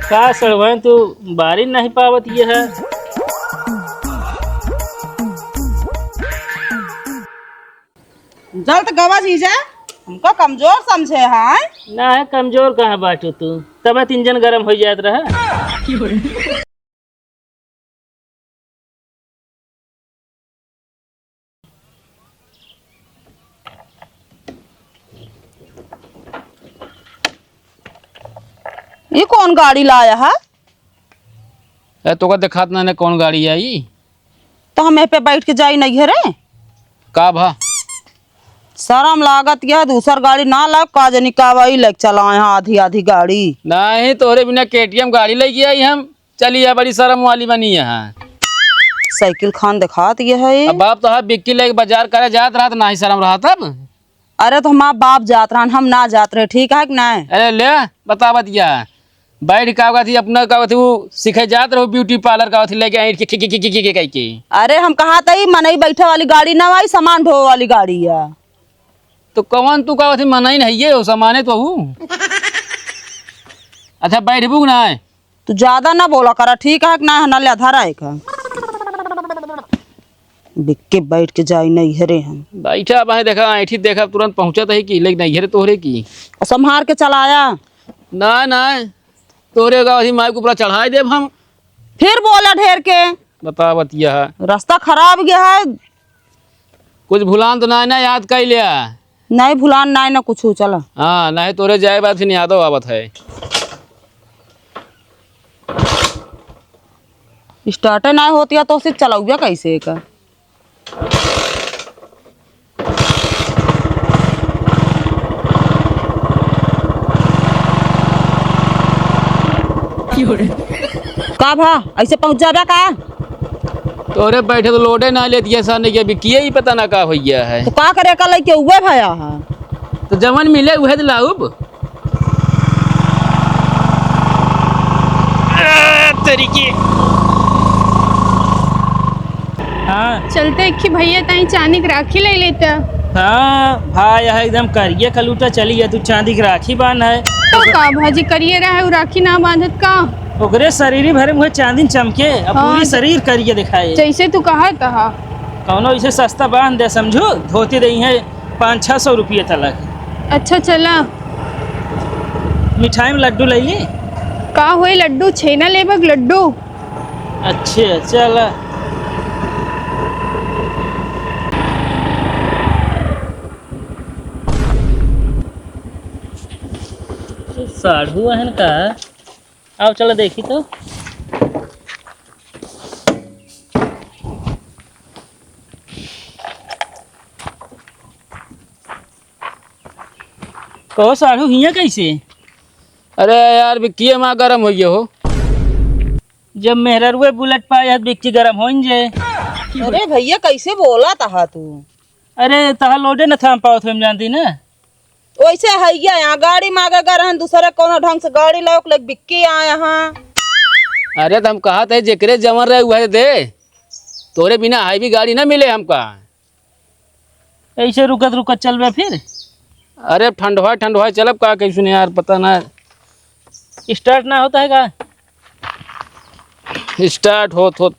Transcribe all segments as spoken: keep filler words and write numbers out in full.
का सड़वाइन तू बारी नहीं पावत ये है? जल्द गवा जीजा, हमका कमजोर समझे हैं। ना है, कमजोर कहाँ बाटू तू, तब इंजन गरम हो जात रहा। ई कौन गाड़ी लाया है? ए, तोका देखात ना, ने कौन गाड़ी आई? तो हम एह पे बैठ के जाई नैहरे? का भा? शरम लागत यह, दूसर गाड़ी ना लाग, का जनी का वही लेके चला यहाँ आधी आधी गाड़ी। नहीं, तोहरे बिना के टी एम गाड़ी लेके आई हम। चली, यह बड़ी शर्म वाली बनी है। साइकिल खान दिखात ये है। अब बाप तो है, बिक्की लेके बाजार करे जात रहा तो नाही शर्म रहा तब। अरे तो हमार बाप जात रहन, हम ना जात रहे, ठीक है कि नहीं? अरे ले, बता बतिया। बैठ का कहती अपना का कहती वो सीखे जात रहो ब्यूटी पार्लर का कहती लेके आई के, के, के, के, के, के, के, के। अरे हम कहा तई मनई बैठे वाली गाड़ी ना आई, सामान ढोवे वाली गाड़ी है। तो कौन तू का कहती मनई नहीं ये हो, सामाने तो हूँ। अच्छा बैठबू कि ना? तू ज्यादा ना बोला करा, ठीक है कि ना? ना ले आधा रहा है का? बिक्की बैठ के जाई नैहरे हम। बैठा बाहे देखा, ऐठी देखा, तुरंत पहुँचत है कि लेकिन नैहरे तोहरे की। और संभार के चलाया। ना, ना, तोहरे का अभी माई के ऊपर चढ़ाई देब हम। फिर बोला ढेर के। बता बतिया है। रास्ता खराब गया है। कुछ भुलान तो ना, ना याद कर लिया। नहीं भुलान, नहीं ना कुछ, चला। हाँ, नहीं तोरे जाए बाद फिर यादव आवत है। स्टार्टे नहीं होती है तो उसे चलाऊगा कैसे का? का भा, ऐसे पहुँच जाबा का? तोरे बैठे तो लोडे ना लेती है, साने के बिक्किए ही पता ना का होइया है। तो का करे का लइके उबे भया है? तो जवन मिले उहे तो लाउब। आ, तरीके। हाँ। चलते एक ही भैया ताई चांदी के राखी ले लेता। हाँ, भाई है एकदम करिए कलूटा, चली है तू चांदी के राखी बांध है। तो का भाजी करिए रहा है, उ राखी ना बांधत का? ओकरे शरीर भरे में चांदी चमके, अब हाँ, पूरी ज-, शरीर करिए दिखाए। जैसे तू कहा तहा। कौनो इसे सस्ता बांध दे, समझू, धोती दई है पाँच छः सौ रुपये तलक। अच्छा, चला। मिठाई में लड्डू ले ली। का होई लड्डू? छेना लेबक लड्डू? अच्छे, चला। साढ़ू अहन का? आओ, चला देखी तो। कहो साढ़ू, हियाँ कैसे? अरे यार, बिक्की माँ गरम होइ गया हो। जब मेहररुए बुलेट पाए है, बिक्की गरम हो जाए। अरे भैया, कैसे बोला तहा तू? अरे, तहा लोडे न थाम पावत हो, हम जानती ना। वैसे है ये यहाँ गाड़ी मांगे गए रहन, दूसरे कोनो ढंग से गाड़ी लाओ, लेके बिक्की आए यहाँ। अरे, तो हम कहा थे, जेकरे जवन रहे, वह दे। तोरे बिना हाई भी गाड़ी ना मिले हमका। ऐसे रुकत रुकत चलबे फिर? अरे ठंडवा ठंडवा चलब का, कैसे नहीं यार, पता ना। स्टार्ट ना होता है का? स्टार्ट होत होत।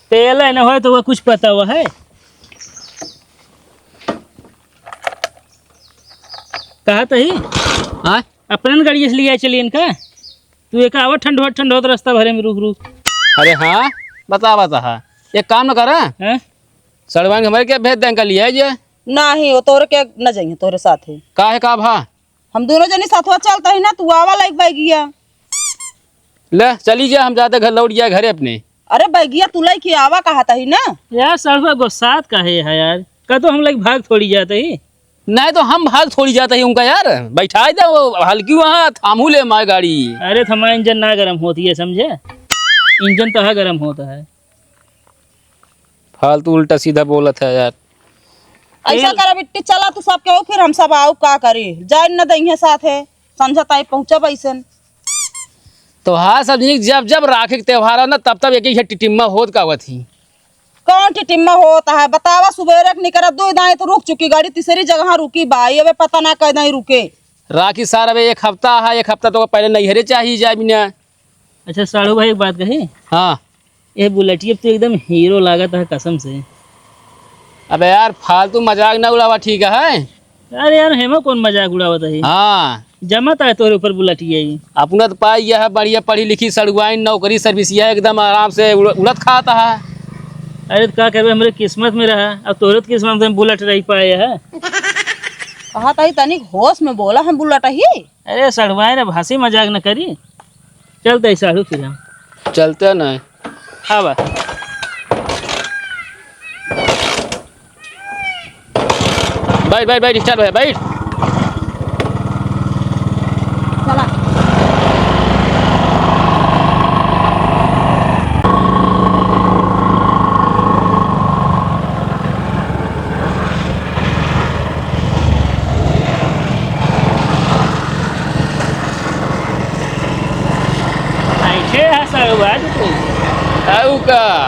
तेल है ना होए तो वह कुछ पता हुआ है? कहा तो ही? हाँ? अपने गाड़ी से लिया चलिए इनका। तू एक आवा ठंड होत, ठंड होत रास्ता भरे में रुक रुक। अरे हाँ, बता, बता, हाँ। एक काम न करा। हैं? सड़वान के हमारे क्या भेज दें, कल लिया जे। नहीं, वो तोरे के न जाइए, तोरे साथ है। का है, का भा? हम दोनों जने साथवा चलता ही ना, तू आवा लाइक बैगिया। ले, चली जा, हम जाते घर, लौट गया घरे अपने। अरे बैगिया, तू लाइक आवा कहा था ही ना। यार, सड़वा गोसात का है, है यार। का तो हम लाइक भाग थोड़ी जाते ही। नहीं तो हम भाग थोड़ी जाते ही उनका यार, बैठाए दे वो हल्की वहाँ, थामू ले माए गाड़ी। अरे थमा इंजन ना गरम होती है, समझे? इंजन तो है गरम होता है। फालतू उल्टा सीधा बोलत है यार। ऐसा तेल करा बिट्टी, चला तू सबके हो, फिर हम सब आओ का करी, जाए न दइहे साथ है, संझा ताई पहुँचब ऐसन। तो हाँ सब नीक, जब जब राखी के त्योहार हो ना, तब तब एक ही टिटिम्मा होत का हुआ थी। कौन टिटिम्मा होता है बतावा? सुबेरे के निकरा दो दाएं तो रुक चुकी गाड़ी, तीसरी जगह रुकी बा, ये अबे पता ना कह दाएं रुके। राखी सार, अबे एक हफ्ता है, एक हफ्ता तो पहले नैहरे चाही जाए बिना। अच्छा साढ़ू भाई, एक बात कही। हाँ। ये बुलेटिया पे तो एकदम हीरो लागत है कसम से। अबे यार, फालतू मजाक ना उड़ावा, ठीक है? अरे यार, हेमा कौन मजाक उड़ावत है? हाँ। जमत है तोरे ऊपर बुलेटिया ही। अपना तो पाई यह है, बढ़िया पढ़ी लिखी सड़ुआइन, नौकरी सर्विस, यह एकदम आराम से उड़-, उड़त खात है। अरे तो का कहबे, हमरे किस्मत में रहा, अब तोरे तो किस्मत में बुलेट रही पाए है। कहा ताई तनिक होश में बोला, हम बुलेट ही। अरे सड़ुआइन, अब हंसी मजाक न करी। चलते ही साढ़ू फिर हम। चलते नहीं। हाँ बा। बैठ, बैठ, बैठ, start भैया, बैठ। चला। ऐसे है सड़ुआ तो। आऊ का?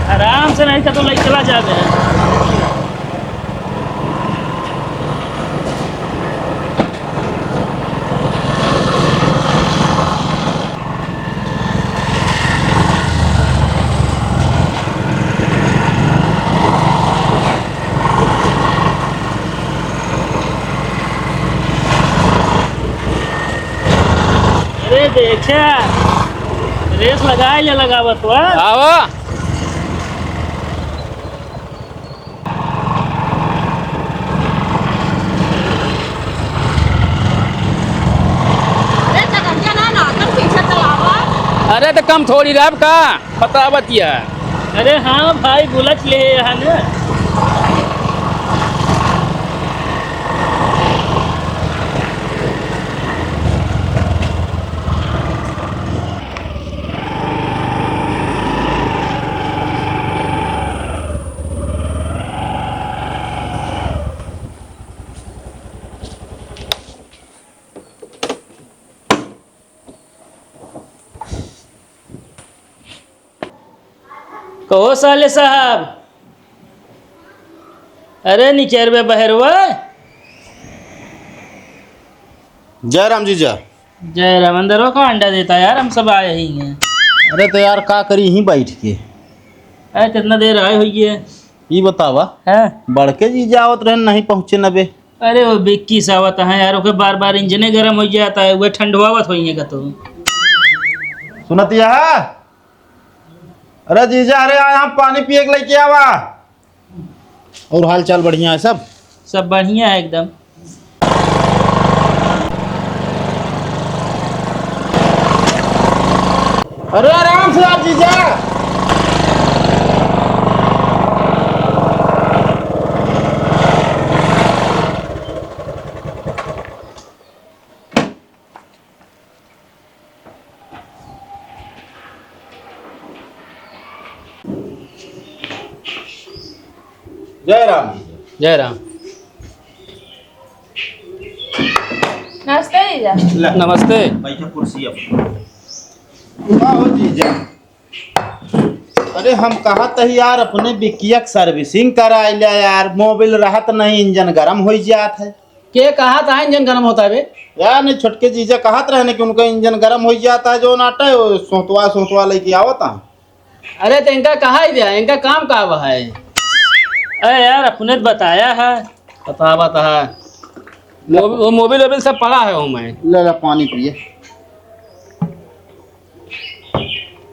आराम से नहीं तो लइके चला जाबे। अरे देखा, रेस लगाए ले लगावत बा। आवा। अरे चकरिया ना, ना, कम पीछे चलावा। अरे तो कम थोड़ी रहब का? पता बतिया। अरे हाँ भाई, बुलेट ले यहाँ ना। कहो साले साहब, अरे निचरबे बहरवा। जय राम जीजा। जय राम। अंदर हो का अंडा देता यार, हम सब आए ही हैं। अरे तो यार का करी यहीं बैठ के। अरे कितना देर आए हुई है? ई बतावा, हाँ। बड़के जीजा आवत रहन, नहीं पहुँचे न बे। अरे वो बिक्की सावत है यार, ओके बार बार इंजने गरम हो जाता है, वो ठंडवावत होइए का तो। सुनत यह? अरे जीजा, अरे आया पानी पिए के लेके आवा। और हाल चाल बढ़िया है सब? सब बढ़िया है एकदम। अरे आराम से आ जीजा। जय राम। जय राम। नमस्ते जीजा। ले। नमस्ते। बैठा कुर्सी अब। का हो जीजा? अरे हम कहत ही यार, अपने बिकिया के servicing कराइ ल्या यार, मोबिल रहत नहीं, इंजन गरम होइ जात है। के कहत है इंजन गरम होता है बे? यार नहीं, छोटके जीजा कहत रहे न कि उनका इंजन गरम होइ जाता है, जो नाटा है, वो सोतवा, सोतवा लेके आवत है। अरे तो इनका कहा ही दिया, इनका काम का बा है? अरे यार, अपने तो बताया है। बतावत है। मोब-, वो मोबिल वोबिल सब पड़ा है वो में। ले ला पानी पिए।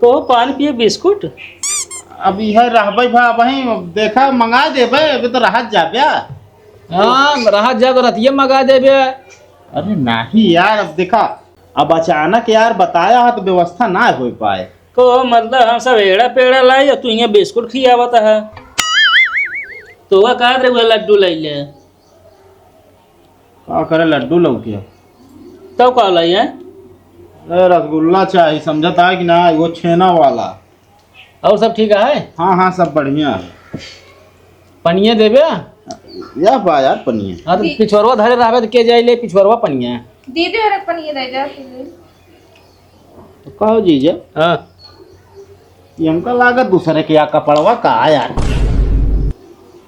कहो पानी पिए बिस्कुट? अब यह रहबे भा, वहीं देखा मंगा देबे, अभी तो रहत जाबे। हाँ, रहत जा तो रतिये मंगा देबे। अरे नहीं यार, अब देखा, अब अचानक यार बताया है तो व्यवस्था ना हो पाए। को मतलब हम सब एड़ा पेड़ा लाई और तू यहाँ बिस्कुट खियावत है। तो वह कहा रे, वह लड्डू लाई ले। का करे लड्डू लौके? तब का लाई है? अरे रसगुल्ला चाही, समझत है कि ना, वो छेना वाला। और सब ठीक है? हाँ, हाँ, सब बढ़िया है। पनिया देबे? या बा यार पनिया। हाँ, तो दी- पिछोरवा धरे रहबे तो के जाई ले पिछोरवा पनिया? दीदी और एक पनिया दे जा, please। तो कहो जीजा। हाँ। ये हमका लागत दूसरे के या कपड़वा का यार।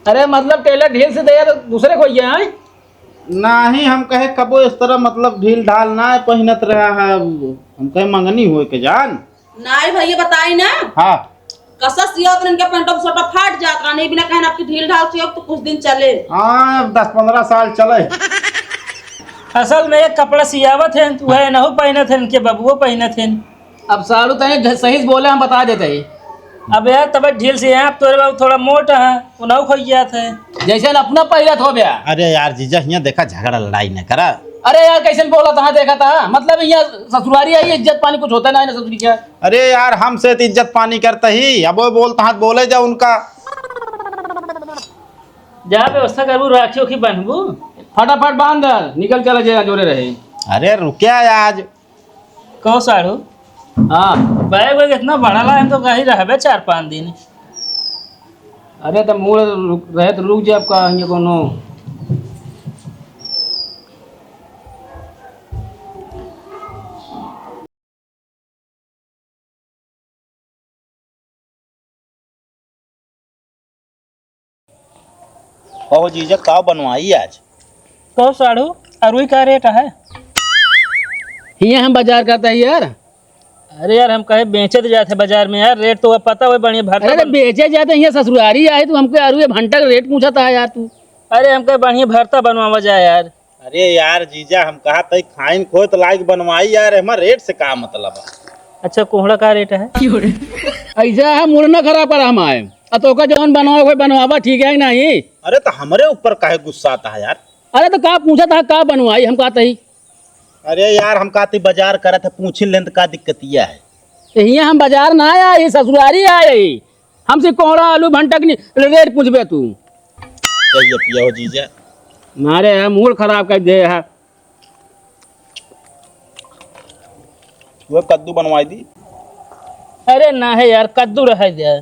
अरे मतलब टेलर ढील से दे तो दूसरे को ये आए? नाही, हम कहे कबो इस तरह मतलब ढील ढाल ना पहिनत रहा है। हम कहे मंगनी होए के जान। नाही भैया बताई ना। हाँ। कसा सियावत रहन के पैंटवा शर्टवा फाट जात रहा, नहीं बिना कहन आपकी ढील ढाल सियावत तो कुछ दिन चले। हाँ, दस पन्द्रह साल चले। असल में एक कपड़ा सियावत है, तू है नहु पहिनत है, इनके बबुओ पहिनत है। अब साढ़ू तने ध-, सही से बोले, हम बता देते ही। अब यार, तब ढील से हैं, अब तोरे बाबू थोड़ा मोट हैं, उन्हों खोई जात है। जैसे न अपना पहिरत हो गया। अरे यार जीजा, हियाँ देखा, झगड़ा लड़ाई न करा। अरे यार, कैसे बोला था, देखा था, मतलब यहाँ ससुरारी आई, इज्जत पानी कुछ होता ना है ना ससुरी क्या? अरे यार, हमसे तो इज्जत पानी करता ही, अब वो बोलता है, बोले जा उनका। जा व्यवस्था करबू, राखी ओखी बांधबू। फटाफट बांध, निकल चला जाए, जोरे रहे। अरे रुक्या आज। कहो साढ़ू। हाँ। बैग वैग इतना बड़ा लाए तो कहीं रहबे चार पाँच दिन। अरे तो मूड़ रुक, रहे तो रुक जाए, अब का ये कोनो। कहो जीजा, का बनवाई आज? कहो साढ़ू, अरुई का रेट है? हियाँ हम बाजार करता है यार। अरे यार, हम कहे बेचे तो जाते बाजार में यार, रेट तो पता हो बढ़िया भरता अरे तो बन- बेचे जाते हियाँ ससुरारी आए, तू हमको अरुई भंटा का रेट पूछा था यार तू। अरे हम कहे बढ़िया भरता बनवावा जाए यार। अरे यार जीजा, हम कहा तई खाइन खोए तो लाइक बनवाई यार, हमार रेट से का मतलब है? अच्छा, कोहड़ा का रेट है? ऐसा है, मूड ना खराब करा हमारे। आ तो का जौन बनवाओ, कोई बनवावा, ठीक है कि नहीं? अरे तो हमरे ऊपर काहे गुस्सा आता है यार? अरे तो का पूछा था, का बनवाई, हम कहते ही। अरे यार, हम कहते बाजार करत है, पूछ लें तो का दिक्कतिया है? तो हियाँ हम बाजार ना आया, ये ससुरारी आए। हमसे कोहड़ा आलू भंटा के रेट पूछबे तू? चाहिए पिया हो जीजा। मारे है, मूड खराब कर दे है। वो कद्दू बनवाई दी। अरे ना है यार, कद्दू रह दे।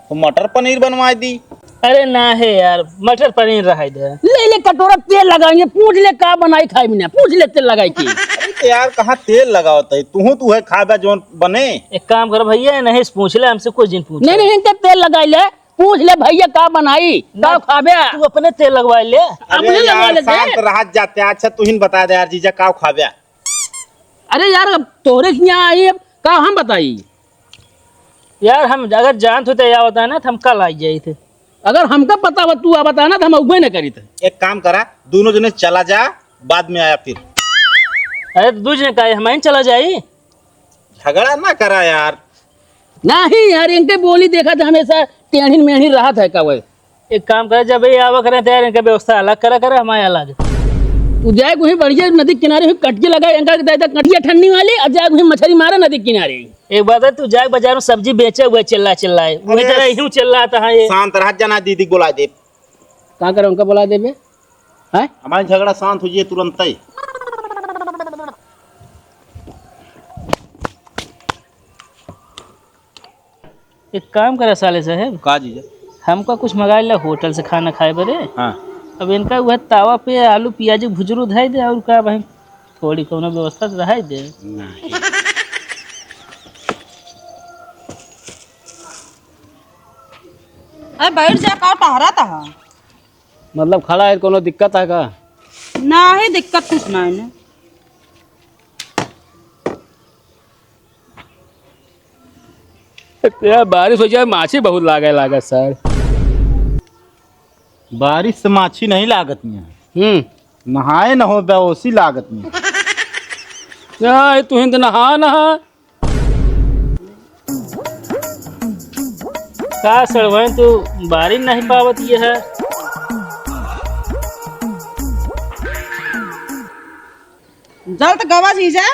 तो मटर पनीर बनवाई दी। अरे ना है यार, मटर पनीर रह दे। ले ले कटोरा तेल लगाएंगे, पूछ ले का बनाई खाई बिना, पूछ ले तेल लगाई के। अरे तो यार, कहाँ तेल लगावत है? तू तो है खाबा जोन बने। एक काम कर भैया, नहीं से पूछ ले, हमसे कुछ दिन पूछ नहीं, ले। नहीं, इनके तेल लगाई ले। पूछ ले भैया का बनाई, का ना, खाबे? तू अपने तेल लगवा ले। अरे अपने लगवा यार, ले दे। शांत रह जाते। अच्छा, तू ही बता दे यार जीजा, का खाबे? अरे यार, अब तोरे हियाँ आई, अब का हम बताई? यार, हम अगर जानत होते या बताना, तो हम कल आई जाइत। अगर हमका पता हो, तू आ बताना, तो हम अउबे न करीत। एक काम करा, दोनों जने चला जा, बाद में आया फिर। अरे, तो दू जने का, हम ही चला जाई। झगड़ा ना करा यार। नहीं यार, इनके बोली देखा था हमेशा टेढ़ी मेढ़ी रहत है का वो। एक काम करे, जब ये आवा करे तो यार इनका व्यवस्था अलग करा करे, हमारे अलग। तू जाए कोई बढ़िया नदी किनारे हुई कटकी लगाए, इनका दे दे कटिया ठंडी वाली, और जाए कोई मछली मारे नदी किनारे। एक बात है, तू जाए बाजार में सब्जी बेचे हुए चिल्ला चिल्लाए, वही अरे तरह यूं चिल्लाता है ये। शांत रह, जना दीदी को बुला दे। का करे उनका बुला देबे? हैं? हमारे झगड़ा शांत हो जाए तुरंत ही। एक काम करा साले साहेब। का जीजा? हमका कुछ मंगाए ला होटल से खाना खाए बरे। हाँ। अब इनका वह तावा पे आलू प्याज के भुजरू धई दे और का भाई, थोड़ी कौनो व्यवस्था तो रहाई दे। नहीं। अरे बैठ जा, का टहरा तहा? मतलब खड़ा है, कोनो दिक्कत है का? नाही, दिक्कत कुछ नाही ने। यार, बारिश हो जाए, माछी बहुत लागे, लागत सर। बारिश से माछी नहीं लागत में। हम्म। नहाए न हो, बेहोशी लागत में। नहीं, तू हिंद नहा, नहा। का सड़वाइन तू बारी नहीं पावत ये है? जल्द गवा जीजा,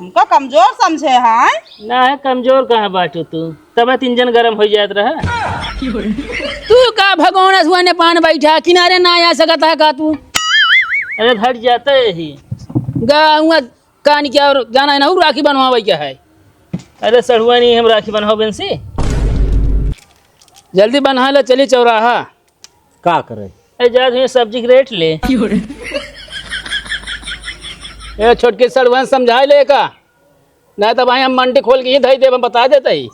हमको कमजोर समझे हैं? ना है, कमजोर कहाँ बाटू तू? तबे तीन जन गरम हो जात रहा। तू का भगवान हुआ ने पान बैठा, किनारे ना आ सकता है का तू? अरे हट जाता है ही। गाँव कान क्या और जाना है ना, राखी बनवावे क्या है? अरे सड़ुआ नहीं, हम राखी बनवावे से। जल्दी बना ले, चली चौराहा। का करे? ए, जा तू सब्जी के रेट ले। ए, छोटकी सड़ुआ समझाए ले का? नहीं तो भाई हम मंडी खोल के ही धई देब, हम बता देते ही।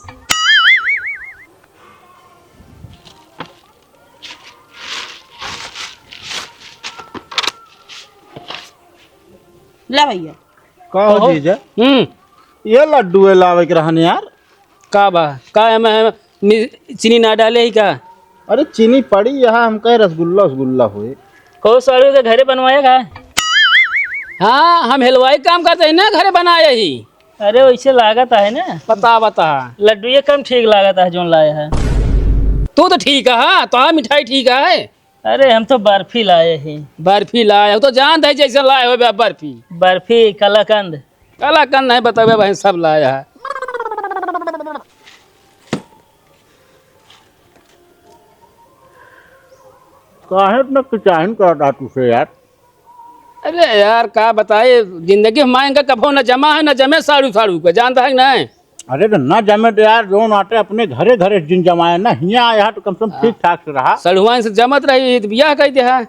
ले भैया। का हो कहो। जीजा? हम्म। ये लड्डू है लावे के रहन यार। का बा? का एमे, एमे मी-, चीनी ना डाले ही का? अरे चीनी पड़ी यहाँ, हम कहे रसगुल्ला, रसगुल्ला होए। कहो साड़ू के घरे बनवाए का? हाँ, हम हलवाई काम करते हैं ना, घरे बनाए ही। अरे वैसे लागत है ना। बता, बता। लड्डू ये कम ठीक लागत है जोन लाए है। तू तो ठीक है, हाँ, तो हाँ मिठाई ठीक है। अरे हम तो बर्फी लाए ही। बर्फी लाए हो तो जान दे जैसे लाए हो बे-, बर्फी। बर्फी, कलाकंद। कलाकंद नहीं बतावे भाई, सब लाया है। काहे इतना किचाहिन करत रहा तू से यार? अरे यार, का बताए, जिंदगी में मायन का कभो न जमा है, न जमे साड़ू साड़ू का, जानता है कि नहीं? अरे तो ना जमे तो यार, जोन आटे अपने घरे घरे जिन जमाए ना, हियाँ आया तो कम से कम हाँ। ठीक ठाक से रहा। सड़ुआन से जमत रही, तो बियाह कह दे है।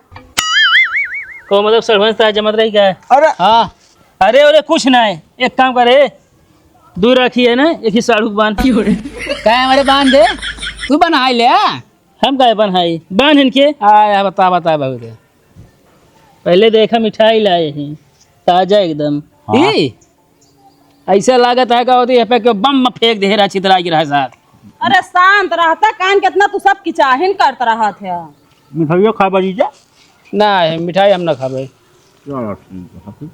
को मतलब सड़ुआन से जमत रही क्या? अरे हाँ। अरे, अरे, कुछ ना है, एक काम करे, दो राखी है ना, एक ही साड़ू के बांध। का हमारे बांध दे, तू बनाई ले। हम काहे बनाई? बांध इनके। आ, या बता, बता, बहुत है। पहले देखा, मिठाई लाए हैं, ताजा एकदम। हाँ। ई, ऐसे लागत है का होती है, पे क्यों बम में फेंक दे रहा, छितरा के रहा साथ। अरे, शांत रहता, कान कितना तू सब किचाहिन करत रहत है। मिठाइयो खा बा जीजा? ना, मिठाई हम ना खाबे। चलो, ठीक है, ठीक।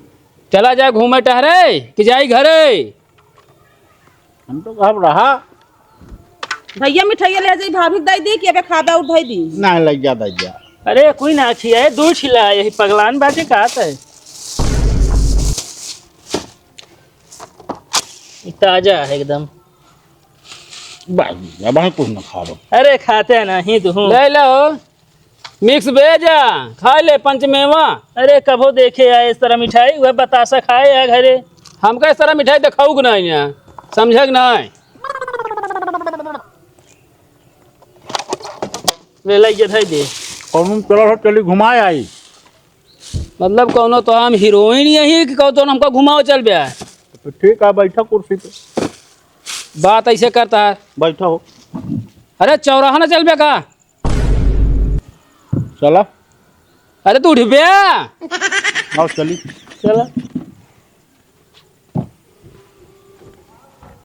चला जाए घूमे टहरे कि जाई घरे? हम तो कहब रहा। भैया मिठाइया ले जाई, भाभी के दे दी कि अबे खाबे और दे दी? नहीं, ले जा, दे जा। अरे कोई ना खियाए, दो छिला है, यही पगलान बाटे का है। ये ताजा है एकदम। बस, अब हम कुछ ना खाबो। अरे खाते नहीं तू। ले लो। मिक्स वेज आ, खा ले पंचमेवा। अरे कभो देखे आए इस तरह मिठाई, वह बतासा खाए आ घरे। हमका इस तरह मिठाई देखाऊ के नहीं है, समझे के नहीं? ले लाई ये धई दे। कौनो चलो हो, चली घुमाए आई। मतलब कौनो तो हम हीरोइन यही कि कहो तो हमका घुमाओ चल बे। तो ठीक है, बैठा कुर्सी पे। बात ऐसे करता है। बैठा हो। अरे चौराहा ना चल बे का? चला। अरे तू उठ बे। आओ चली। चला।